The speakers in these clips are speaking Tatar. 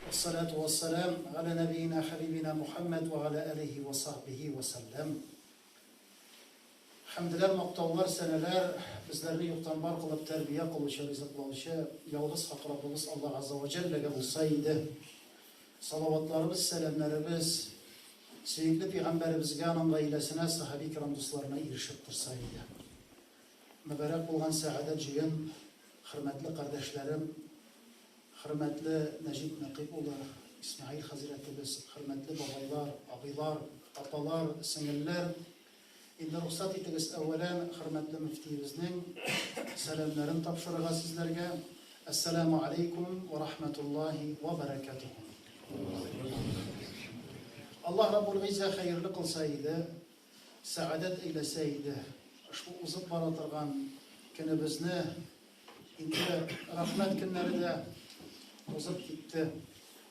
Вассалату вассалам галя нәбиина хәбибина Мухәммәд вә галя әлихи вә сахбихи вә сәлләм. Хәмделәр, мактаулар, сәнәләр безләрне юктан бар кылып тәрбия кылучы, ризыклаучы ялгыз хак Раббыбыз Аллаһ Азза вә Җәлләгә булса иде. Салаватларыбыз, сәламнәребез сөекле пәйгамбәребезгә, аның гаиләсенә, сахаби кирам дусларына ирешеп торса иде. Мөбарәк булган сәгадәт җыен, хөрмәтле кардәшләрем, хөрмәтле Нәҗип Нәкыйп улы, Исмәгыйль хәзрәтебез, хөрмәтле бабайлар, абыйлар, апалар, сеңелләр, инде рөхсәт итегез, әүвәлән хөрмәтле мөфтиебезнең сәламнәрен тапшырырга сезләргә. Әссәламү алейкум вә рахмәтуллаһи вә бәрәкәтүһү. Аллаһ Раббул Гыйззә хәерле кылса иде. Сәгадәт әйләсә иде ошбу узып бара торган көнебезне. Инде рәхмәт көннәре дә узып китте.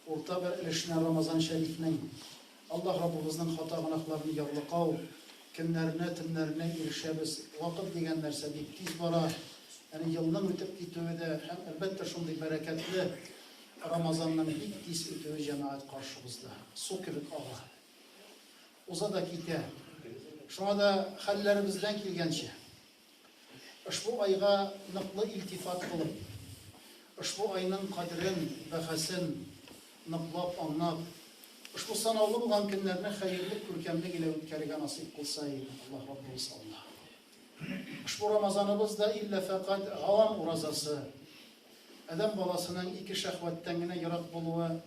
Урта бер өлешенә Рамазан шәрифнең, Аллаһ Раббыбызның хата-гөнаһларын ярлыкау көннәренә, төннәренә ирешәбез. Вакыт дигән нәрсә бик тиз бара. Әнә елның үтеп китүе дә һәм, әлбәттә, шундый бәрәкәтле Рамазанның бик тиз үтүе җәмәгать каршыбызда. Су кебек ага. Уза да китә. Шуңа да хәлләребездән килгәнчә, ошбу айга ныклы илтифат кылып, ошбу айның кадерен, бәһасен ныклап аңлап, ошбу санаулы булган көннәрне хәерлек, күркәмлек илә үткәрергә насыйп кылса иде, Аллаһ Раббыбыз Аллаһ. Ошбу Рамазаныбыз да иллә фәкать гавам уразасы, адәм баласының ике шәһвәттән генә ерак булуы,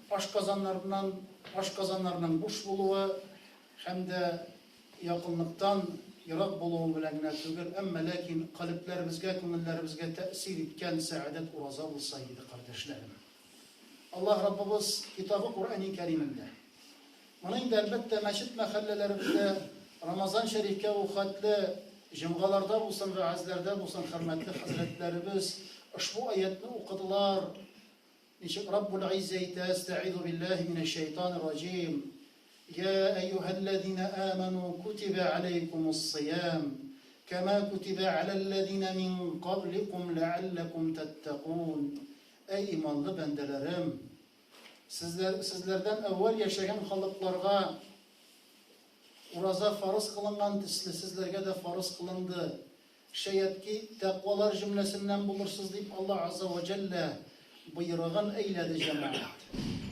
ашказаннарыннан, ашказаннарының буш булуы һәм дә якынлыктан ерак булуы белән генә түгел, әмма ләкин калебләребезгә, күңелләребезгә тәэсир иткән сәгадәт ураза булса иде, кардәшләрем. Аллаһ Раббыбыз Китабы Коръәни Кәримендә. Моны инде, әлбәттә, мәчет-мәхәлләләребездә Рамазан шәрифкә ул хәтле җомгаларда булсын, вәгазьләрдә булсын, хөрмәтле хәзрәтләребез ошбу аятьне укыдылар. Ничек Раббул Гыйззә әйтә, Әстәгыйзу биллаһи минәш шәйтанир раҗим. Я әйюһәлләзина аману кутиба алейкумус сиям, кама кутиба аләлләзина мин кабликум ләалләкум тәттәкун. Әй иманлы бәндәләрем, сезләр, сезләрдән әүвәл яшәгән халыкларга ураза фарыз кылынган төсле, сезләргә дә фарыз кылынды. Шәят ки, тәкъвалар җөмләсеннән булырсыз, дип Аллаһ Азза вә Җәллә боерыгын әйләде, җәмәгать.